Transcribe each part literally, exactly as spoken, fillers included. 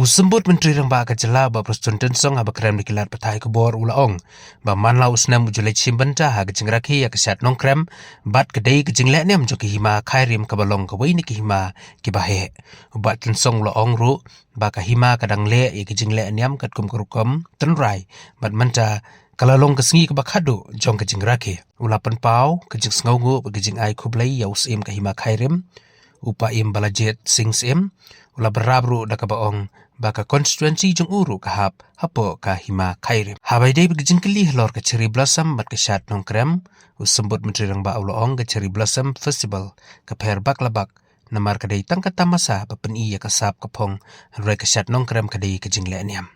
Symbud Myntri Rangbah ka jylla Bah Prestone Tynsong haba kren da ki lad pathai khubor u la ong ba man la u snem u ju leit shim bynta ha ka jingrakhe ïa ka shad Nongkrem bad ka dei ka jingleh niam jong ka hima Khyrim kaba long kawei na ki hima kiba heh. U Bah Tynsong u la ong ruh ba ka hima ka dang leh ïa ka jingleh niam katkum ka rukom tynrai bad mynta ka la long ka sngi kaba khadduh jong ka jingrakhe. U la pynpaw ka jingsngewnguh bad ka jingai khublei ïa u Syiem ka hima Khyrim, u Paiem Balajied Singh Syiem. U la bynrap ruh da kaba ong ba ka constituency jong u ruh ka hap hapoh ka hima Khyrim. Haba ïadei bad ka jingkylli halor ka Cherry Blossom bad ka shad Nongkrem, u Symbud Myntri Rangbah u la ong ka Cherry Blossom Festival ka pher bak la bak namar ka dei tang ka tamasa ba pyni ïa ka sap ka phong, hynrei ka shad Nongkrem ka dei ka jingleh niam.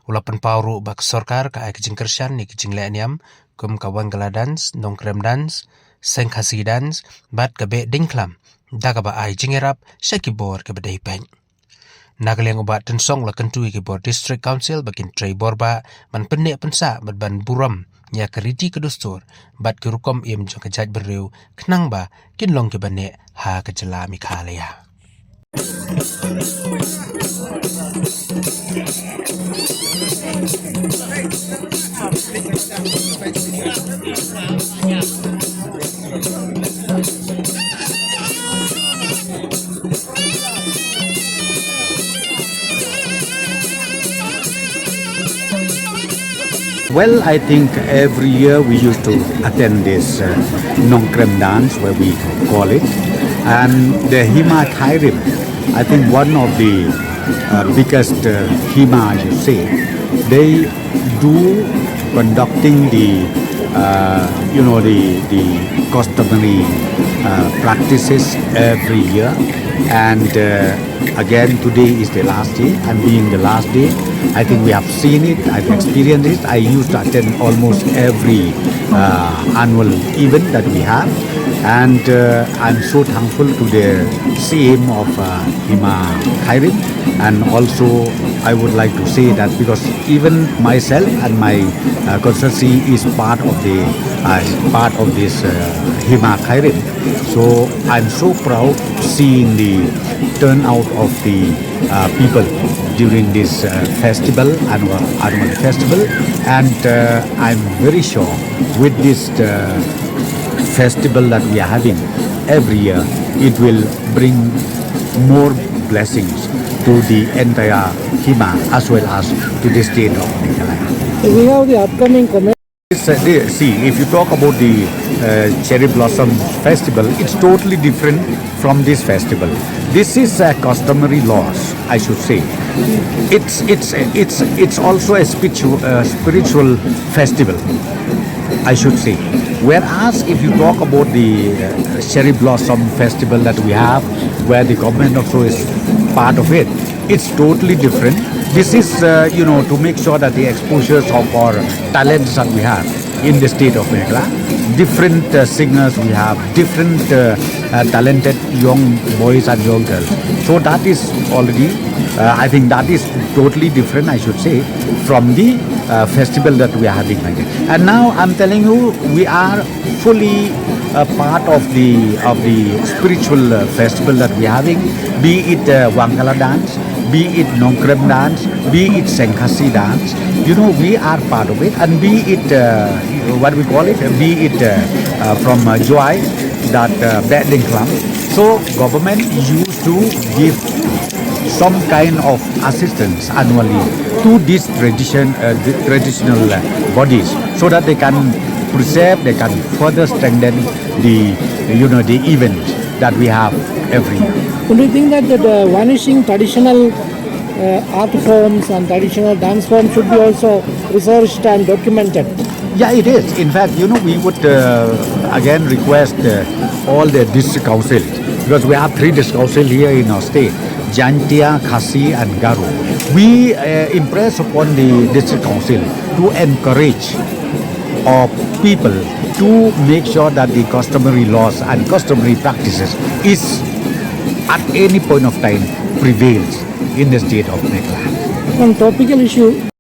U la pynpaw ruh ba ka sorkar ka ai ka jingkyrshan ïa ka jingleh niam kum ka Wangala dance, Nongkrem dance, Sengkhasi dance bad ka Beh Diengkhlam da kaba ai jingïarap sha ki bor kiba dei peit. Na ka liang u Bah Tynsong u la kyntu ïa ki bor District Council ba kin trei bor ba ban pynneh pynsah bad ban burom ïa ka riti ka dustur bad ki rukom im jong ka jaitbynriew khnang ba kin long kiba neh ha ka jylla Meghalaya. Well, I think every year we used to attend this uh, Nongkrem dance, where we call it, and the Hima Khyrim. I think one of the uh, biggest uh, Hima, you say, they do conducting the uh, you know the the customary uh, practices every year, and uh, again today is the last day, and being the last day, I think we have seen it, I've experienced it. I used to attend almost every uh, annual event that we have, and uh, I'm so thankful to the Syiem of uh, Hima Khyrim, and also I would like to say that because even myself and my uh, constituency is part of the uh, part of this uh, Hima Khyrim. So I'm so proud seeing the turnout of the uh, people during this uh, festival, annual, annual festival, and uh, I'm very sure with this uh, festival that we are having every year, it will bring more blessings to the entire Hima as well as to the state of Meghalaya. We have the upcoming comment. This, uh, the, see, if you talk about the uh, Cherry Blossom Festival, it's totally different from this festival. This is a customary laws, I should say. It's it's it's it's also a spiritual uh, spiritual festival, I should say. Whereas if you talk about the uh, Cherry Blossom Festival that we have, where the government also is part of it, it's totally different. This is, uh, you know, to make sure that the exposures of our talents that we have in the state of Meghalaya, different uh, singers we have, different uh, uh, talented young boys and young girls. So that is already, uh, I think that is totally different, I should say, from the uh, festival that we are having like that. And now I'm telling you, we are fully a part of the of the spiritual uh, festival that we are having, be it uh, Wangala dance, be it Nongkrem dance, be it Sengkhasi dance. You know, we are part of it, and be it uh, what we call it, be it uh, uh, from uh, Jowai, that uh, Beh Diengkhlam. So government used to give some kind of assistance annually to these tradition, uh, the traditional uh, bodies, so that they can preserve, they can further strengthen the, you know, the events that we have every year. Don't you think that the, the vanishing traditional uh, art forms and traditional dance forms should be also researched and documented? Yeah, it is. In fact, you know, we would uh, again request uh, all the district councils, because we have three district councils here in our state, Jaintia, Khasi and Garo. We uh, impress upon the district council to encourage our people to make sure that the customary laws and customary practices is at any point of time prevails in the state of Meghalaya. On topical issue,